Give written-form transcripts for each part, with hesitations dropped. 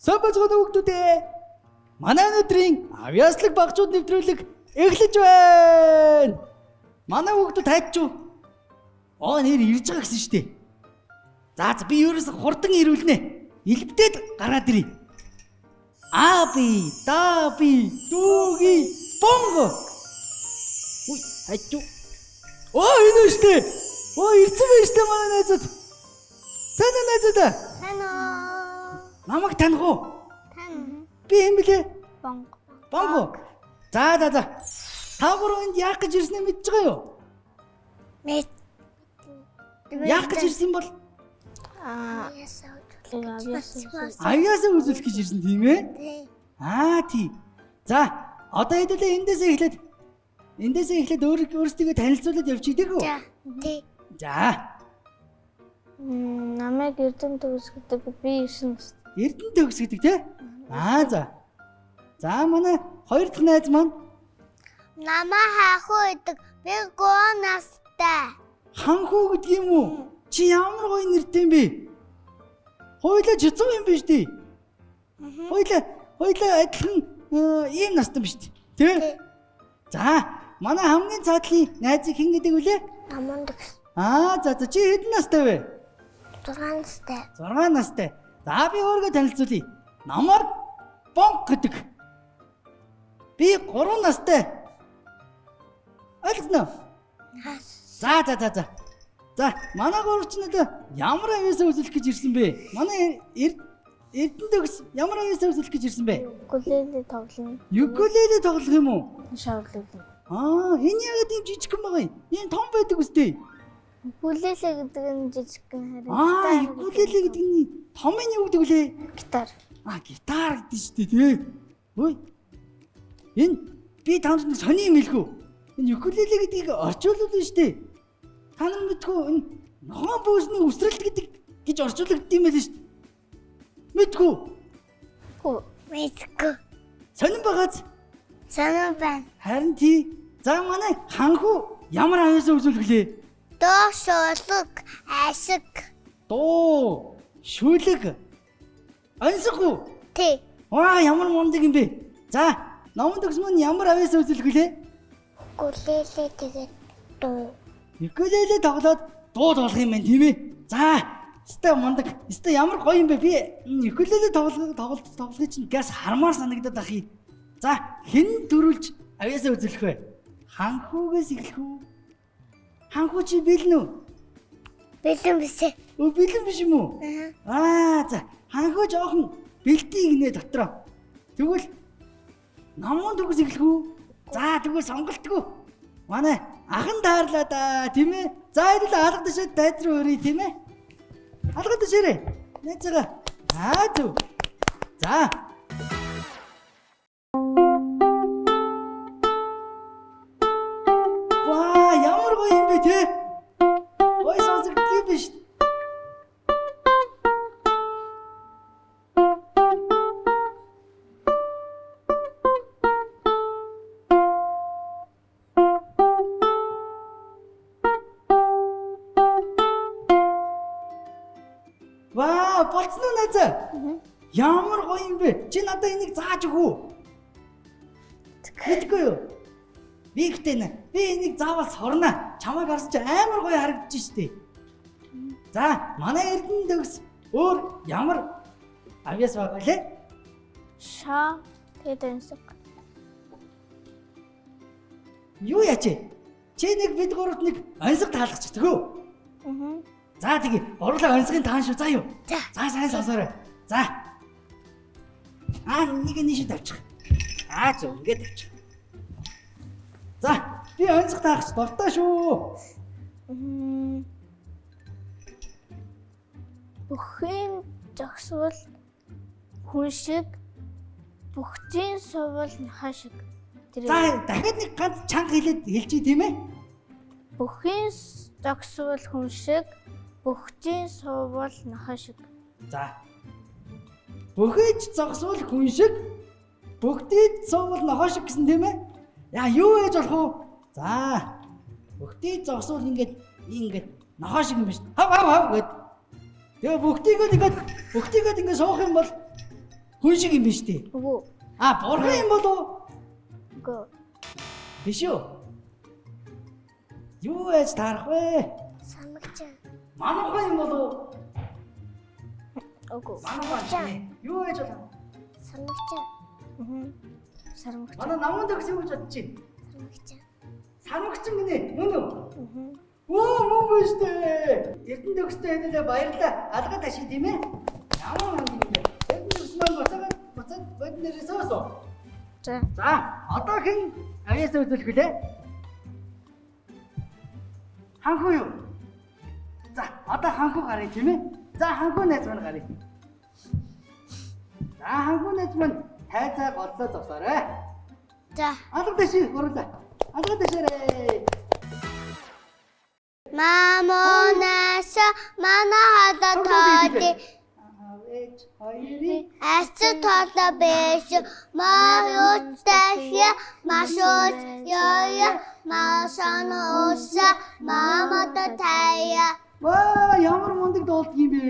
Сайн байцгаана уу хүүхдүүд ээ. Манай өнөөдрийн авьяаслаг багчууд нэвтрүүлэг эхлэж байна. Манай хүүхдүүд хайч юу? Оо нэр ирж байгаа гэсэн шүү дээ. За за би ерөөсө хурдан ирүүлнэ. Илбдээд гараад ирье. А би, да би, дүүги, бонго. Үй, хайч юу? Оо энэ үү шүү дээ. Оо ирсэн байх шүү дээ манай найзууд. Сайн уу найзуудаа? Сайн уу? Намайг таних уу? Тань. Би юм блэ? Бонго. Бонго. За за за. Та гурав энд яах гэж ирснээ мэдж байгаа юу? Мэд. Яах гэж ирсэн бол Аа. авьяасаа үзүүлэх гэж ирсэн тийм ээ? Аа тий. За одоо хэдүүлээ эндээсээ эхлээд өөрсдийгөө танилцуулаад явчих тийм үү? За. Тий. За. Намайг Эрдэм төгс гэдэг, би 9 настай. Эрдэнэ төгс гэдэг тий? Аа за. За манай хоёр дахь найз маань Намаа хаахуу гэдэг. Би 3 настай. Ханхүү гэдэг юм уу? Чи ямар гоё нэртэй юм бэ? Хоёлаа чицүү юм биш үү? Хоёлаа адилхан ийм настай биш үү? Тэ? За, манай хамгийн цаатлын найзыг хэн гэдэг вүлээ? Наман төгс. Аа, за за чи хэдэн настай вэ? 6 настай. 6 настай. За би өөрийгөө танилцуулъя. Намайг Бонк гэдэг. Би 3 настай. Ойлгосноо? За за за за. За, манай гурав ч надад ямар авьяасаа үзүүлэх гэж ирсэн бэ? Манай Эрдэнэ төгс ямар авьяасаа үзүүлэх гэж ирсэн бэ? Укулеле тоглоно. Укулеле тоглох юм уу? Шавлаг. Аа, энэ яагаад ийм жижигхэн байгаа юм? Ийм том байдаг үстэй. Укулеле гэдэг нь жижигхэн харин. Аа, укулеле гэдэг нь томын юу гэдэг вүлээ? Гитар. Аа, гитар гэдэг шүү дээ, тий. Ой. Энэ би танд нэг сони юм хэлэх үү? Энэ укулеле гэдгийг орчуулвал шүү дээ. Та нар мэдгүй энэ ногоон бөөсний үсрэлт гэдэг гэж орчуулагдсан юм байл шүү дээ. Мэдгүй. Хүү. Мэдгүй. Сонин байгааз. Сонин байна. Харин тий. За манай ханхүү ямар авьяасаа үзүүлэх лээ? Дуу, шулаг, ашиг. Дуу, шүлэг. Онсохгүй. Тий. Ваа, ямар мундаг юм бэ? За, номон төгс мөн ямар авьяасаа үзүүлэх лээ? Укулеле тэгээд дуу. Укулеле тоглоод дуу тоглох юм байна тийм ээ? За, өстой мундаг. Өстой ямар гоё юм бэ? Би укулеле тоглохыг чинь газ хармаар санагдаад ах юм. За, хэн төрүүлж авьяасаа үзүүлэх вэ? Ханхүүгээс эхлэх үү? Ханхүү чи бэлэн үү? Бэлэн биш. Өө бэлэн биш юм уу? Аа, за, ханхүү жоохон бэлтий гинэ дотроо. Тэгвэл номон төгс эхлэх үү? За, тэгвэл сонголтгүй. Манай ахан таарлаа да, тийм ээ? За, хэдүүл алга дэшээ дайз руу өрье, тийм ээ? Алга дэшээрээ. Найзгаа. Аа, зөв. За. Ваа, ямар гоё юм бэ те? Гоё сонсогддог юм биш. Ваа, болцсон уу найзаа? Ямар гоё юм бэ? Чи надад энийг зааж өгөх үү? Мэдгүй юу? Би ихтэй нэ. Би энийг заавал сорно. Чамайг харсан чи амар гоё харагдаж штэ. За, манай Эрдэнэ төгс өөр ямар авьяас байгаа лээ? Ша тэгээд онсог. Юу яач? Чи нэг бид гуравт нэг онсог таалгачих тгөө. Аа. За тэгээ, гурлаа онсгийн таан шүү заа юу? За. За сайн сонсоорой. За. Аа нэг нийш тавьчих. Аа зөв ингээд тавьчих. За, би онцгой таах дуртай шүү. Бүхийн зогсвол хүн шиг, бүхтийн сувал нохой шиг. Тэр За, дахиад нэг ганц чанга хэлээд хэлчихье тийм ээ? Бүхийн зогсвол хүн шиг, бүхтийн сувал нохой шиг. За. Бүхийч зогсвол хүн шиг, бүхтийд сувал нохой шиг гэсэн тийм ээ? Яа, юу ээж болох вэ? За. Бүхтийд зогсвол ингээд нохой шиг юм биш. Хав хав хав гэд. Тэгээ бүхтийгөө ингээд суух юм бол Хүн шиг юм биш үү? Үгүй. А, бурхан юм болов уу? Үгүй. Биш үү? Юу яаж таарах вэ? Самагч. Мануухай юм болов уу? Үгүй. Мануухай биш. Юу яаж болох? Самагч. Мгм. Сармагч. Манай намун төгс юу гэж бодож байна? Самагч. Сармагчин гинэ. Мөн үү? Мгм. Өө мөн биш үү? Эрдэнэ төгстэй хэдүүлээ баярлалаа. Алга таши тийм ээ? Ямар мөн юм бэ? Эрдэнэ төгс маань буцаагаад буцаад бод нэрээ суусан. За. За, одоо хэн авьяас үзүүлэх вүлээ? Ханхуу юу? За, одоо ханхуу гаръя тийм ээ? За, ханхуу найз маань гаръя. За, ханхуу найз маань тайзаа голлоо зогсоорой. За. Алга таши гурлаа. Алга ташаарэ. Мамонаса манай хадаа тоолыг Ээж хоёрын Ац тоолоо биш маюутахя машууч ёя масаноса мамада тая. Ваа, ямар мундаг дуулдаг юм бэ?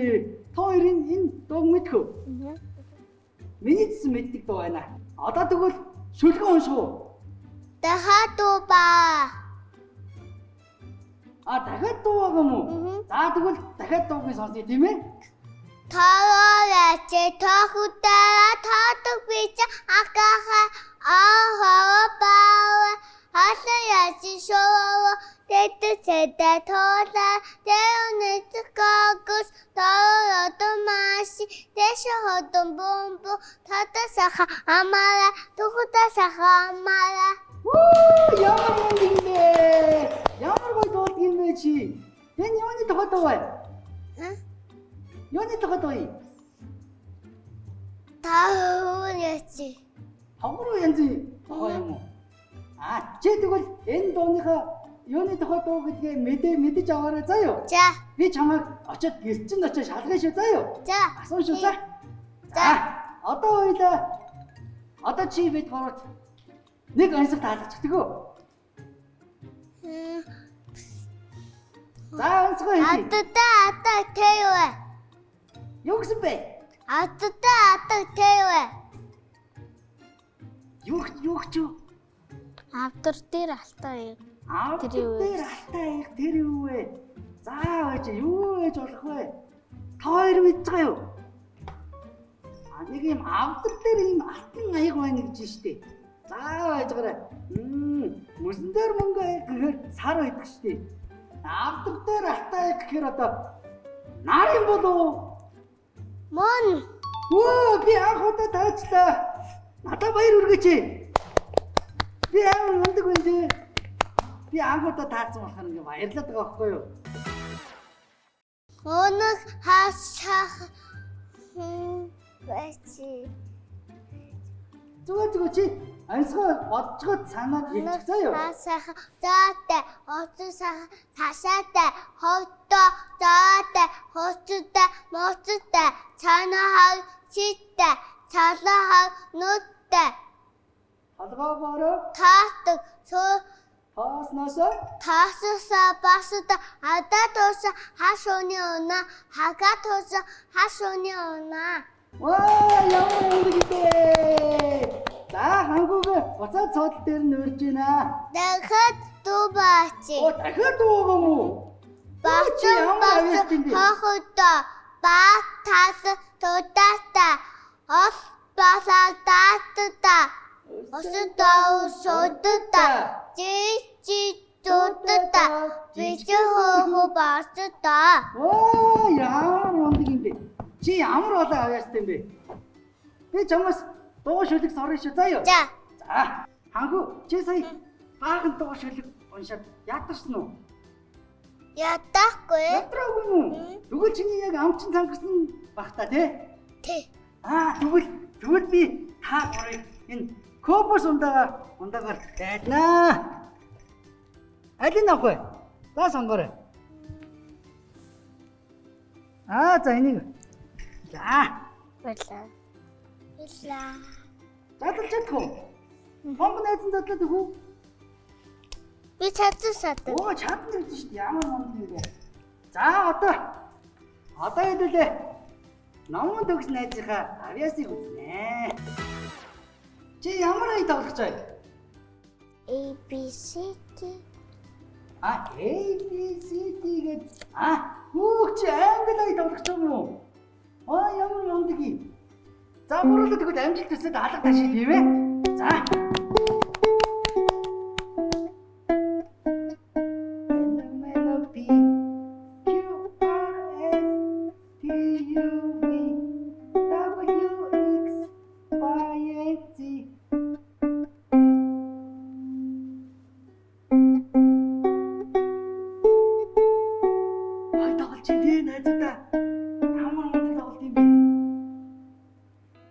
Та хоёрын энэ дууг мэдэх үү? Мгм. Миний ч гэсэн мэддэг дуу байна. Одоо тэгвэл шүлгэн унших уу? Дахиад ба. А дахиад дуу байгаа юм уу? Мгм. За тэгвэл дахиад дууг сонсъё тийм ээ? Тоорооч тохудаа таадаг бич акаха ахаа баа хасаяси шоо тэт цэдэ тола тэүнэт гогс тоороо маши тэш хотон бомбо тата саха амара тухуда саха амара. Үу, ямар мундаг юм бэ? Ямар гоё дуулдаг юм бэ чи? Энэ юуны тухай дуу вэ? Юуны тухай дуу юм? Тоорооч Тогруу янзын тухай юм уу? А чи тэгвэл энэ дууныхаа юуны тухай дуу гэдгээ мэдээ мэдэж аваарай заа юу? За. Би чамайг очиод гэрчин очиод шалгая шүү заа юу? За. Асуун шүү за. За. Одоо хоёлаа одоо чи бид гуравт нэг онцлог таалгачихдаг үү? За онцгой хэлье. Атата ата тэвэ. Юу гэсэн бэ? Атата ата тэвэ. Юу юу гэж юу? Авдар дээр алтаа яг. Авдар Тэр юу вэ? дээр алтаа аяг тэр юу вэ? За байж юу байж болох вэ? Та хоёр мэдж байгаа юу? А нэг юм авдар дээр юм алтан аяг байна гэж штэ. За байж байгаарай. Мөсөн дээр мөнгө аяг гэхээр сар байдаг штэ. Авдар дээр алтан аяг гэхээр одоо нар юм болов уу? Мөн. Өө би анх удаа таачлаа. Надад баяр хүргээч. Би амар мундаг байна дээ. Би анх удаа таацсан болохоор ингээ баярлаад байгаа байхгүй юу? Өнөх хасах бэчи. Зүгээр зүгээр чи онцгой бодцгоод санаад хэлчих заа юу? Хасах заатай, оцсах тасаатай, хотто заатай, хоцтой, моцтой, цаана хав читэй, цалаа хав нүдтэй, Толгой бороо таадаг, суу тоосноосоо таасаса баста ада туса хашууны уна хага туса хашууны уна. Ваа ямар мундаг юм бэ? За хангуугаа буцаад суудал дээр нь урьж байна. Дахиад дубачи. Оо дахиад дуугаа юм уу? Чи Баасан ямар авьяас юм баасан бэ? хохото ба тас тудата ос баса датта осдоо содта чи чи тудта бичи хохо баста. Оо ямар мундаг юм бэ? Чи ямар олон авьяастай юм бэ? Би чамаас дуу шүлэг сурна шүү заа юу? За. За хангуу чи сая баахан дуу шүлэг уншаад ядарсан уу? Ядахгүй. Ядраагүй юм уу? Тэгвэл чиний яг ам чин цангасан бах та тий? Тэ. Аа тэгвэл би та гурыг энэ копос ундаагаар дайднаа. Аль нь авах вэ? За сонгоорой. Аа за энийг. За Баярлалаа. Баярлалаа. задлж чадах уу? Бомб найзан задлаад өгөх үү? Би чадсан садаг. Оо чадна гэж шүү дээ. Ямар мундаг юм бэ? За одоо хэдүүлээ. Номон төгс найзынхаа авьяасыг үзнэ. Чи ямар ая тоглох гэж байна? A B C D. А A B C D гээд а хүүх чи англи ая тоглох юм уу? Аа ямар мундаг юм. За гурлаа тэгвэл амжилт төсөд алга ташиг тийм ээ. За. M N O P Q R S T U V W X Y Z. Ай тоглож чинь тий найзуудаа. Ямар мундаг тоглолт юм бэ?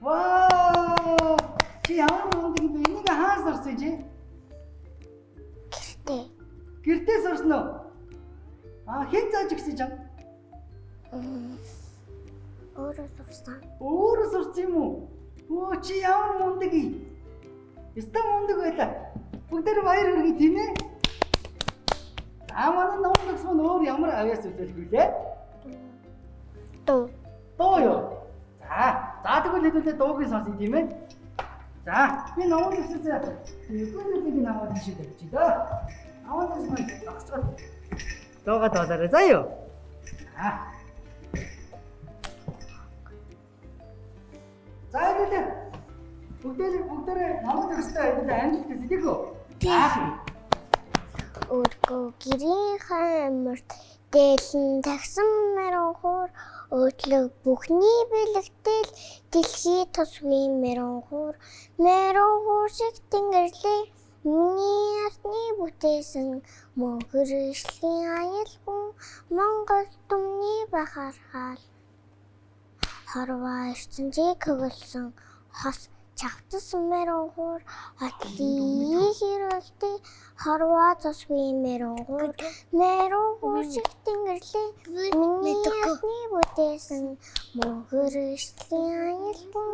Вау! Чи ямар мундаг юм бэ? Энийг хаан сурсан чи? Гэртээ. Гэртээ сурсан уу? Аа хэн зааж өгсөн чам? Өөрөө сурсан. Өөрөө сурсан юм уу? Өө чи ямар мундаг юм? Ёстой мундаг байлаа. Бүгдээр баяр хүргэе тийм ээ? За манай ном төгс маань өөр ямар авьяас үзүүлэх вүлээ? Дуу. Дуу юу? За, за тэгвэл хэдүүлээ дууг нь сонсъё тийм ээ? За, би номон төгсөөс юкулелег намаад тийшээ тавьчих дөө. Номон төгс маань зогсоод дуугаа дуулаарай заа юу? За. За хэдүүлээ. Бүгдээрээ номон төгсдөө хэдүүлээ амжилт хүсье тийм үү? Тийм. Өргөө гэрийн хаймарт дээлэн тагсан мэрэн хуур өөдлөг бүхний бэлэгтэл дэлхий тусгүй мэрэн хуур мэрэн хуур шиг тэнгэрлээ миний ардны бүтээсэн мөнхөр ишлийн аялгүн Монгол түмний бахархаал хорвоо ертөнцийг хөгөлсөн хос чавтас мэрэн хуур хотлын хэрэлтээ хорвоо тусгүй мэрэн хуур мэрэн хуур шиг тэнгэрлээ миний ардны бүтээсэн мөнхөр ишлийн аялгүн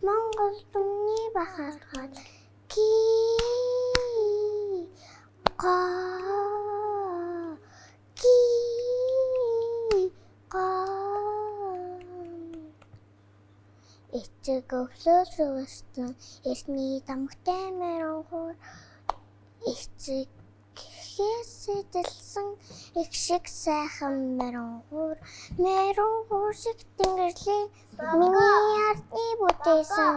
Монгол түмний бахархаал ки ка ки ка Эцэг өвлөө сүвэстэн эртний тамхтай мэрэн хуур эцэг гэхээс сэтэлсэн их шиг сайхан мэрэн хуур мэрэн хуур шиг тэнгэрлээ миний ардны бүтээсэн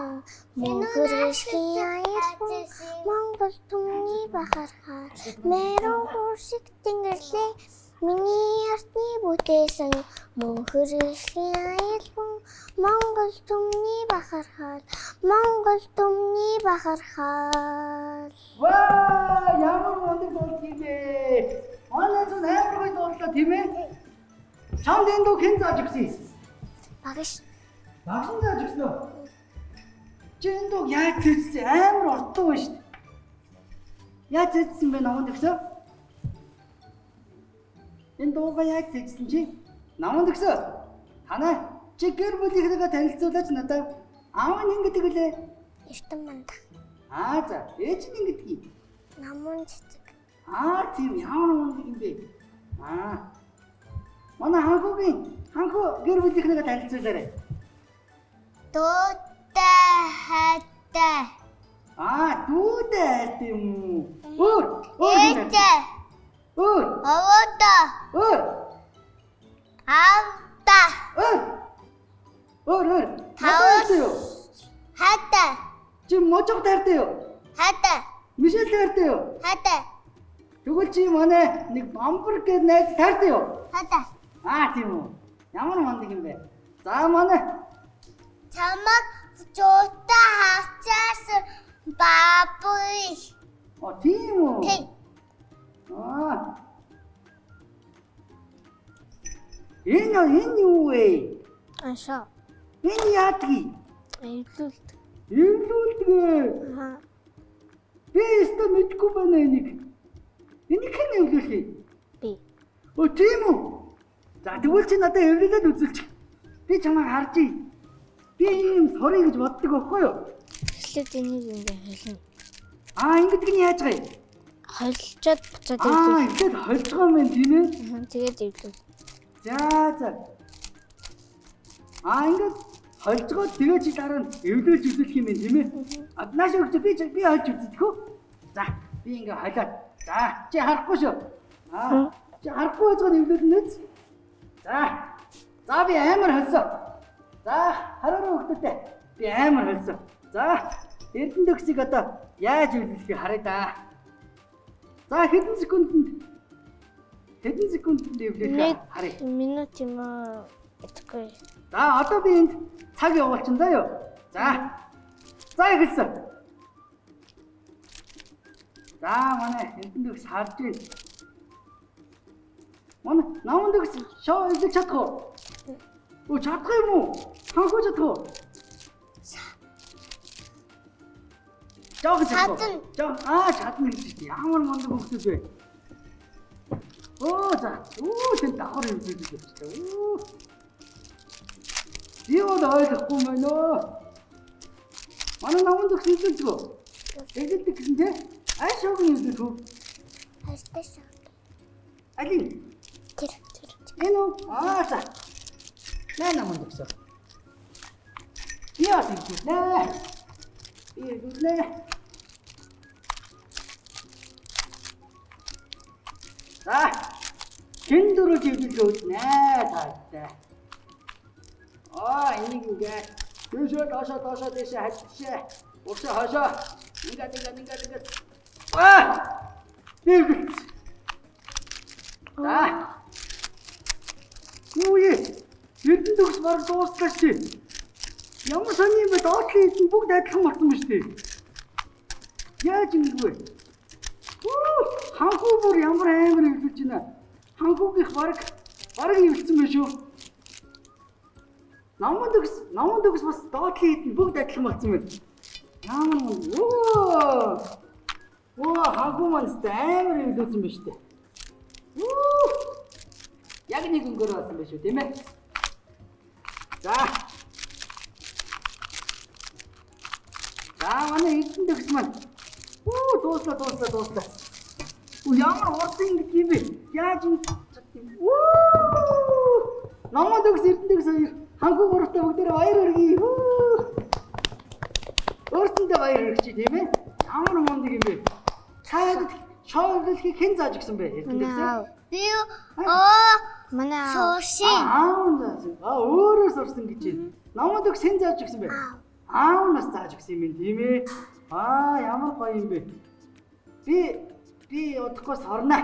мөнхөр ишлийн аялгүн Монгол түмний бахархаал мэрэн хуур шиг тэнгэрлээ миний ардны бүтээсэн мөнхөр ишлийн аялгүн Монгол түмний бахархаал Монгол түмний бахархаал. Ваа, ямар мундаг дуулдаг юм бэ? Манай зүн амар гоё дууллаа тийм ээ? Чамд энэ дуу хэн зааж өгсөн юм? Багш. Багш нь зааж өгсөн үү? Чи энэ дууг яаж цэцсэн? Амар урт дуу шүү дээ. Яаж цэцсэн бэ номонд өгсөө? Энэ дуугаа яаж цэцсэн чи? Номонд өгсөө. Танай чи гэр бүлийнхнийгээ танилцуулаач надад. Аав нь хэн гэдэг вүлээ? Эрдэнэ мандах. Аа за, ээж нь хэн гэдгийг? Намун цэцэг. Аа тийм ямар мундаг юм бэ? Аа. Манай ханхуугийн ханхуу гэр бүлийнхнийгээ танилцуулаарай. Дуутай хайтай. Аа, дүүтэй хайртай юм уу? Өөр, өөр хэн хайртай? Ээжээ. Өөр, Овоодоо. өөр, Аавда. өөр. Өөр, өөр. Тавс. Надад хайртай юу? Хайтай. Чи можог хайртай юу? Хайтай. Мишель хайртай юу? Хайтай. Тэгвэл чи манай нэг бамбар гэдэг найз хайртай юу? Хайтай. Аа, тийм үү. Ямар мундаг юм бэ? За манай Чамаг жуутай хавцаас баабүй. Оо, тийм үү? Тийм. Аа. Энэ юу вэ? Аншаа. Энэ яадгийг? Эвлүүлдэг. Эвлүүлдэг. Аа. Би өстө мэдгүй байна энийг. Энийг хэн эвлүүлэх юм? Би. Өө тийм үү? За тэгвэл чи надад эвлүүлээд үзүүлчих. Би чамайг харж ий. Би ийм сурыг гэж боддог байхгүй юу? Эхлээд энийг ингээ холино. Аа ингэдэг нь яаж байгаа юм? Холилчоод буцаад Аа эвлүүл. эхлээд холж байгаа юм байна тийм ээ? Аа, тэгээд эвлүүл. За за. Аа ингээд Хольцгоод тэгээ чи дараа нь эвлүүлж үзүүлэх юм байна тийм ээ? А нааш өгч би хольж үздэг хөө. За би ингээ холиод. За чи харахгүй шүү. Аа чи харахгүй байцгаа эвлүүлнэ үз. За. За би амар холсон. За хараарай хүүхдүүдээ. Би амар холсон. За Эрдэнэ төгсийг одоо яаж эвлүүлэхийг харъя да. За хэдэн секундэнд эвлүүлэх харъя. Минут юм уу? Мэдэхгүй. За одоо би энд цаг явуулчин заа юу. За. За эхэлсэн. За манай Эрдэнэ төгс харж байна. Манай наман төгс шоу эвлүүлж чадах уу? Өө чадах юм уу? Ханхуу чадах уу? Жоох чадах. Жоох аа чадна гэж байна. Ямар мундаг хүүхдүүд вэ? Өө за. Өө тэр давхар эвлүүлж явчихлаа. Өө. Би бол ойлгохгүй юм байна өө. Манай наман төгс эвлүүлдэг үү? Эвлүүлдэг гэсэн тий? Аль шоуг нь эвлүүлэх үү? Хальтай шоу. Алин. Тэр. Энэ үү? Аа за. Наа наман төгсөө. Би бас эвлүүлнэ. Би эвлүүлнэ. За. Хэн дөрөж эвлүүлж өгнэ тааштай. Аа энийг ингээд дээшээ доошоо доошоо дээшээ хашаа. Уршаа хашаа. Ингээд ингээд ингээд ингээд. Аа! Эвлүүлсэн. За. Үгүй. Эрдэнэ төгс баг дууслаа шүү дээ. Ямар сони юм бэ? Доотлын эдэн бүгд адилхан болсон ба шүү дээ. Яаж ингэв вэ? Ханхуу бүр ямар амар эвлүүлж байна. Ханхуугийнх баг эвлэлсэн байх шүү. Наман төгс бас доотлын эдэн бүгд адилхан болсон байна. Ямар мөн. Оо, ханхуу маань амар эвлүүлсэн байна шүү дээ. Яг нэг өнгөөр болсон байх шүү, тийм ээ? За. За манай Эрдэнэ төгс маань. Дууслаа. Ямар хурдан ингэдэг юм бэ? Яаж ингэж чаддаг юм? Наман төгс Эрдэнэ төгс хоёр ханхуу гуравтаа бүгдээрээ баяр хүргэе. Өөрсөндөө баяр хүргэчих тийм ээ? Ямар мундаг юм бэ? Цаад шоу эвлүүлэхийг хэн зааж өгсөн бэ? Эрдэнэ төгс. Би манай сурсан. Аав зааж. Аа өөрөө сурсан гэж байна. Наман төгс хэн зааж өгсөн бэ? Аав нас зааж өгсөн юм тийм ээ? Аа ямар гоё юм бэ? Би удахгүй сорно.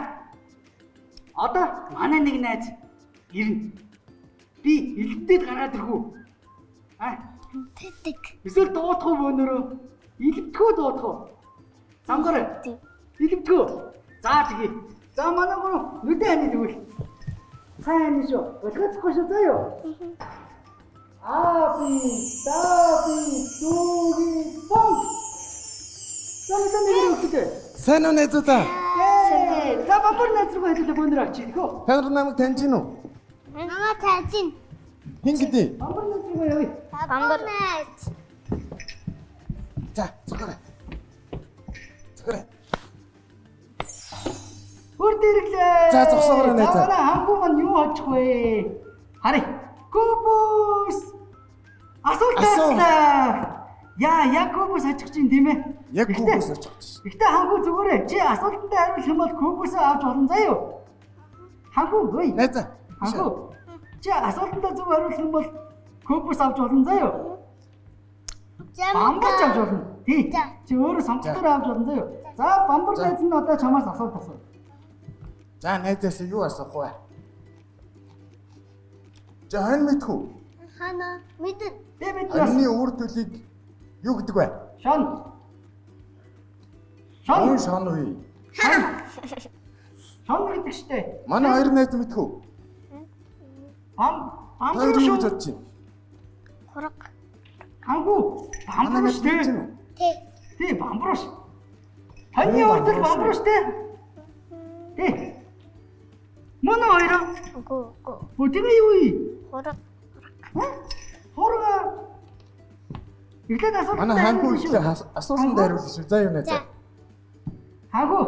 Одоо манай нэг найз ирнэ. Би элдээд гараад ирэх үү? Аа Тэгдэг. Эсвэл дуудах уу бөөнөрөө? Илбдэхүү дуудах уу? Самгаар. Илбдэхүү. За тэгье. За манай гурав нүдэн ханы тэгвэл. Сайн ханы шүү. Болгоцохгүй шүү заа юу? А би да би дүги бом. За нэг өгдөг. Сайн уу найзуудаа? За бамбар найз руу хэлээ бөөнөр очие гэх үү? Та нар намайг таньж гин үү? Намайг таньж гин. Хэн гэдэг? Бамбар найз руу явъя. Бамбар найз. За, цогоорой. Цогоорой. Хурд ирэглээ. За, зогсоогоорой найзаа. За, манай хамгүй маань юу очих вэ? Харъя. Кубус. Асуулт тавьлаа. Яа, яг кубус очих чинь тийм ээ? Яг кубус очих чинь. Гэхдээ хамгүй зүгээрээ чи асуултанд хариулах юм бол кубусаа авч болно заа юу? Хамгүй ой. Найзаа. Хамгүй. Чи асуултанд зөв хариулах юм бол кубус авч болно заа юу? Бамбарч авч болно. Тий. Чи өөрөө сонголтоор авч болно заа юу? За, бамбар найз нь одоо чамаас асуулт асуу. За, найзаас юу асуух вэ? За, хань мэдэх үү? Хана мэдэн. Би мэднэ. Ханны үр төлийг юу гэдэг вэ? Шон. Шон. Шон үе. Шон гэдэг штэ. Манай хоёр найз мэдэх үү? Бамбар шүү. Гэж бодож байна. Хураг. Хангу. Бамбар штэ. Тий. Тий, бамбар ш. Таны үр төл бамбар штэ. Тий. Манай хоёроо. Үгүй үгүй. Өө тэгээ юу юм? Хураг. Хураг. Эхлээд асуулт. Манай хангу ихлээ асуултанд хариулах шүү. За юу найзаа. Хангу.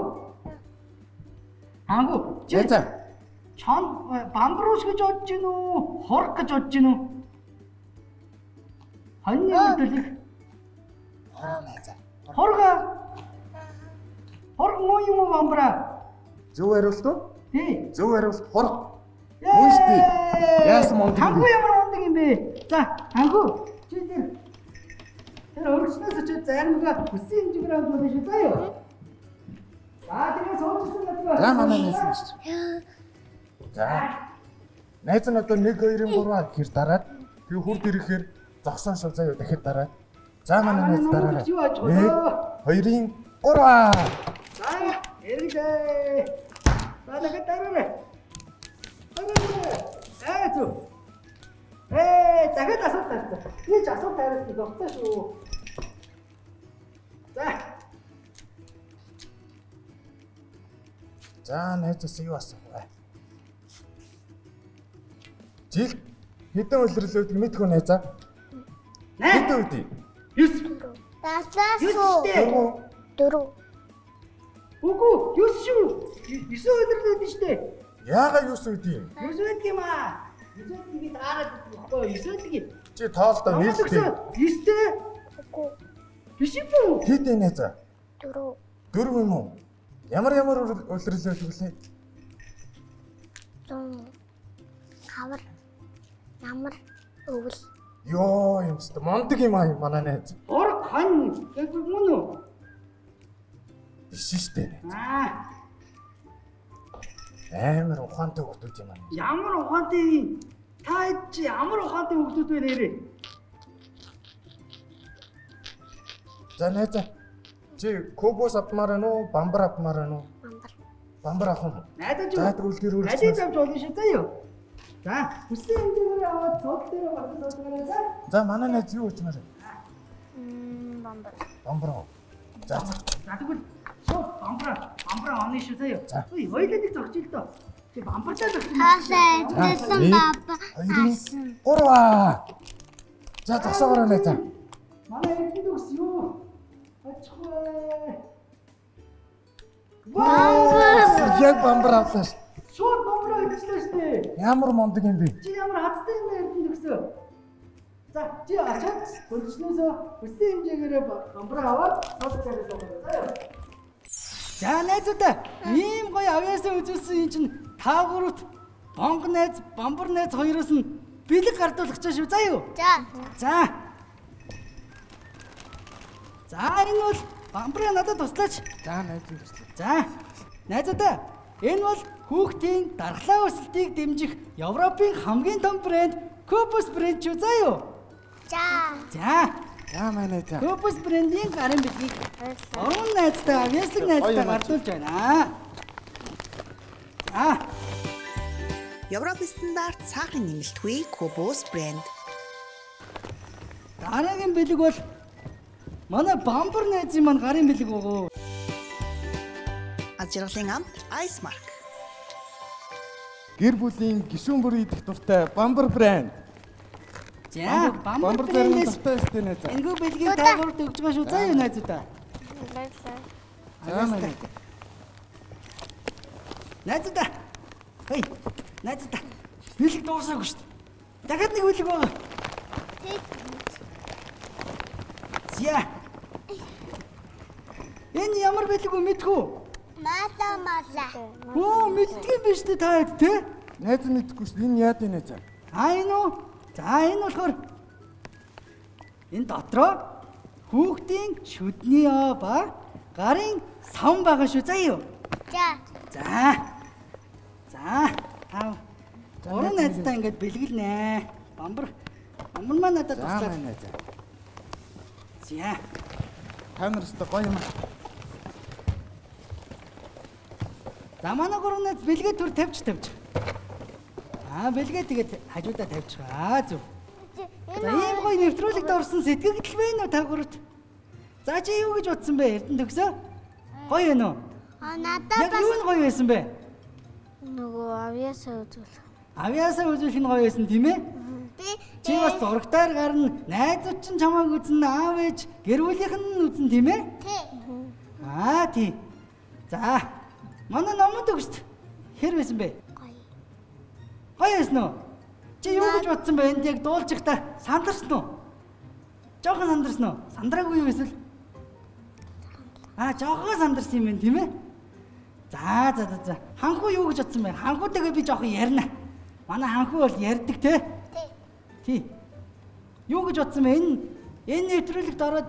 Хангу. Найзаа. Чон бамбарууш гэж бодож гин үү? Хураг гэж бодож гин үү? Хоньны үр төлөг Хорго найзаа. хорго. Хорго муу юм уу бамбараа? Зөв хариулт уу? Тий. Зөв хариулт хорго. Мөн шүү дээ. Яасан мундаг юм Хангу бэ? ямар мундаг юм бэ? За, хангу. Чи тэр тэр өргөчнөөс очиж зайрмага хүссэн хэмжээгээр авах болно шүү заа юу? За, тэгээ суужсэн газар. За манай найз нь шүү. За. Найз нь одоо 1 2 3 гэхэр дараад тэгээ хүрд ирэхээр зогсон шив заяа дахиад дараад. За манай найз дараарай. 1 2 3. За, эргэлээ. За, дахиад дараарай. Дараарай. Аа, зү. Ээ, дахиад асуулт тавьчихсан. Би ч асуулт хариулт дуртай шүү. За, За найзаас юу асуух вэ? Жил хэдэн улирал өгдөг мэдэх үү найзаа? 8 Хэдэн үдий? 9 Далаас 9 уу. штэ. Дөрөв. 4. Үгүй, 9 шүү. 9 улирал өгдөн штэ. Яагаад юус үдий юм? 9 байдаг юм аа. 9 байдаг би таарад байхгүй юу? 9 байдаг. Чи тоолдоо нийлдэг. 9-тэй Үгүй. биш юм уу? Хэд вэ найзаа? 4. Дөрөв юм уу? Ямар ямар улирал өгдөг лээ? 100. Хавар. Намар. Өвөл. Йоо юм ч мундаг юм аа манай найз. Ураг хон гэдэг мөн үү? Биш штэ найз. Аа, Амар ухаантай хүмүүс юм аа. ямар ухаантай юм? Та чи ямар ухаантай хүмүүс вэ нэрээ? За найзаа. Чи кубос авмаар байна уу? Бамбар авмаар байна уу? Мамбар. Бамбар авах юм уу? Найдаж За тэгвэл тэр үргэлж Ажил авч болно шүү заа юу? За, хүссэн хэмжээгээр аваад сууд дээр батсан суугаарай за. За манай найз юу гэж маар? Бамбар. Бамбар уу? За за. За тэгвэл шууд бамбараа, бамбараа онно шүү заа юу? За. Үй, хоёулаа нэг зогч ил дөө. Чи бамбартаа зогч. Хаасаа эдэлсэн Нэг, баба. Хоёрын гурваа. За зогсоогоорой найзаа. Манай эрдэнэ төгс юу? Очих вэ? Вау! Яг бамбар авлаа ш. Шууд бамбараа идчихлээ шүү дээ. Ямар мундаг юм бэ? Чи ямар хацтай юм бэ эрдэнэ төгсөө? За, чи очиад хөлчнөөсөө хүссэн хэмжээгээр бамбараа аваад сууд дээр суугаарай заа юу? За найзуудаа, ийм гоё авьяасаа үзүүлсэн юм чинь та гуравт бонго найз, бамбар найз хоёроос нь бэлэг гардуулах чаа шүү заа юу? За. За. За энэ бол бамбараа надад туслаач. За найз нь туслаа. За. Найзуудаа, энэ бол хүүхдийн дархлаа өсөлтийг дэмжих Европын хамгийн том брэнд Copus брэнд шүү заа юу? За. За, За манай найзаа. Copus брендийн гарын бэлгийг гурван найзтай, авьяаслаг найзтай гардуулж байна. За, Европ стандарт сахарын нэмэлтгүй Кубус брэнд. дараагийн бэлэг бол манай бамбар найзын маань гарын бэлэг өгөө. Аз жаргалын амт Ice Mark. Гэр бүлийн гишүүн бүр идэх дуртай бамбар брэнд. За, бамбар Бамбар зарим брендээс дуртай өстэй найзаа. Энэхүү бэлгийг та гуравт өгч байгаа шүү. За юу найзуудаа. Баярлалаа. За манай найзаа. Найзуудаа. Хей, найзуудаа. Бэлэг дуусаагүй шүү дээ. Дахиад нэг бэлэг байгаа. За. Энэ ямар бэлэг вэ мэдэх үү? Мала мала. Оо, мэддэг юм биш үү та хэд те? Найз нь мэдэхгүй шүү. Энэ яад вэ найзаа? А энэ үү? За энэ болохоор энэ дотроо хүүхдийн шүдний оо ба гарын сав байгаа шүү. За юу? За. За. За. Тав. Гурван найзтай ингээд бэлгэлнэ. Бамбар. Бамбар маань надад За туслаа. манай найзаа. За. Та нар өстө гоё юм. аа. За манай гурван найз бэлгээ төр тавьч тавьч. Аа бэлгээ тэгээд хажуудаа тавьчих. Аа зөв. За ийм гоё нэвтрүүлэгт орсон сэтгэгдэл байна уу та гуравт? За чи юу гэж бодсон бэ? Эрдэнэ төгсөө? Гоё юм уу? А надад Яг бас юу нь гоё байсан бэ? Нөгөө авьяасаа үзүүлэх. Авьяасаа үзүүлэх нь гоё байсан тийм ээ? би Чи бас зурагтаар гарна, найзууд чинь чамайг үзнэ, аав ээж, гэр бүлийнх нь үзнэ тийм ээ? Тий. Аа тий. За. Манай номон төгсд хэр байсан бэ? Гоё. Гоё байсан уу? Чи юу гэж бодсон бэ? Энд яг дуулж байхдаа сандарсан уу? Жохон сандарсан уу? Сандраагүй юу эсвэл? Аа, жохон сандарсан юм байна, тийм ээ? За, за, за, за. Ханхуу юу гэж бодсон бэ? Ханхуутайгаа би жохон ярина. Манай ханхуу бол ярьдаг те? Тий. Тий. Юу гэж бодсон бэ? Энэ нэвтрүүлэгт ороод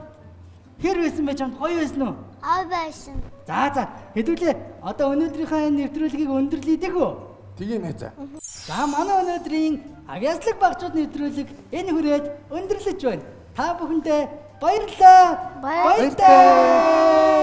хэр байсан бэ чамд гоё байсан уу? Аа байсан. За за хэдүүлээ одоо өнөөдрийнхөө энэ нэвтрүүлгийг өндөрлөе дэх үү? Тэгээ найзаа. За манай өнөөдрийн авьяаслаг багчууд нэвтрүүлэг энэ хүрээд өндөрлөж байна. Та бүхэндээ баярлалаа. Баярлалаа. Баяртай.